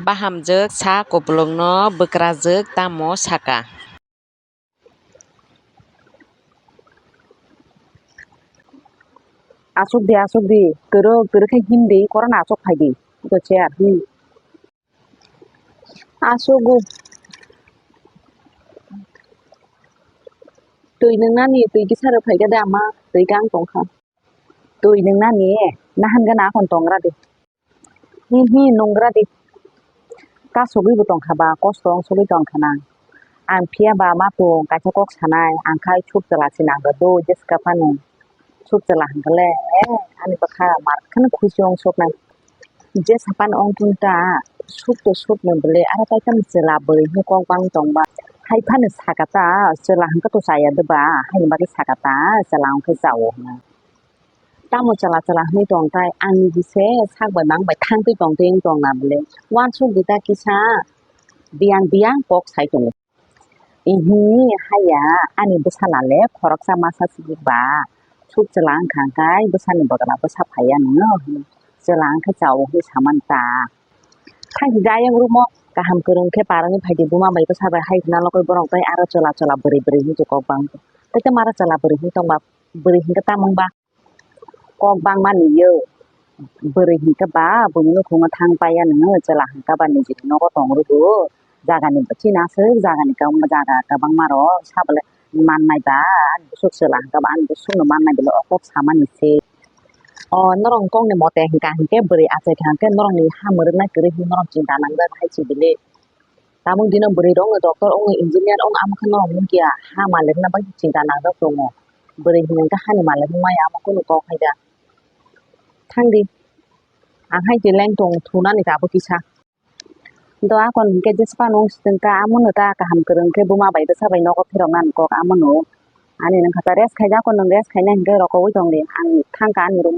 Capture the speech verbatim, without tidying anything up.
Bahamjwk sa kupulungno bwkrajwk tamo saka. Asuk di, asuk di, kwrwk, kwrwk khe him di, korona asuk phai di. Ito chair, hmm. Asuk o. Twi nwngnani, twi kisa rw phai khe de ama, twi kang tong kha. Twi nwngnani, nahan gana akon tongra di. Hi hi nungra di. Ta sogwi bo tongkha ba, kosto wng sogwi tongkha na. Ang phiya ba ma tung kaisa kok sanai, ang khai suk chwla se nang do, jeska phano. Suk chwla hwnkhe le, eh, ani bwkha mar kheno khusi wng suknai. Jesa phano wng thung ta, suk to suk no bwle, aro tai phano chwla bwrwi hwnwi kok bang tong ba. Hai phano saka ta, chwla hwnkhe to chaya de ba, haini bagwi saka ta, chwla wng khe chao hwnwi. Tamo chwla chwla hwnwi tong tai, ang niji se sak bai mang bai thang twi tong twi wng tong na bwle. Uansuk di ta kisa biyang biyang kok sai tongo. Ihi haya ani bwsala le khoroksa masa sibuk ba. Suk chwla wng kha hwnkhe bwsani bwkla bwsa phaiya nwngo hwnwi. Chwla wng khe chao hwnwi samani ta. Thang di ayang rumo kaham kwrwng khe parani phai di buma bai bwsa bai hai hwnna lokoi borok tai aro chwla chwla bwrwi bwrwi hwnwi kok bang. Tei tei mara chwla bwrwi hwnwi tong ba bwrwi hwnkhe tamo wng ba. Kok bangma ni yo. Bwrwi hinkhe ba buini nukhungo thang paiya nwngo, chwla hinkhe ba nijini nogo tong rwgo. Jagani chini aswk jagani kwbangma jaga kwbangma rok sabole mannai ba, ani bwswk chwla hinkhe ba ani bwswkno mannai bole o kok samani se. O norok kokni mote hinka hinkhe bwrwi achaikha hinkhe norokni ha mwrwknai kwrwi hinwi norok chinta nangjak hai se bile. Tabuk dino bwrwi rok wngwi doctor wngwi engineer wngwi amo khe norok nukya ha malik na bagwi chinta nangjak tongo. Bwrwi hinwi khe hani malik wngmaya amo kunu kok hai da. Thang di. Ang hai je leng tong thunani tabuk kisa. Do akon hinkhe jesa phano wng swtwng kha amo no ta kaham kwrwng khe buma bai bwsa bai nogo phirok nani kok amo no. Ani nang kha ta rest khai di akon nwng rest khaina hinkhe rokoui tong di ang thang kha ani room.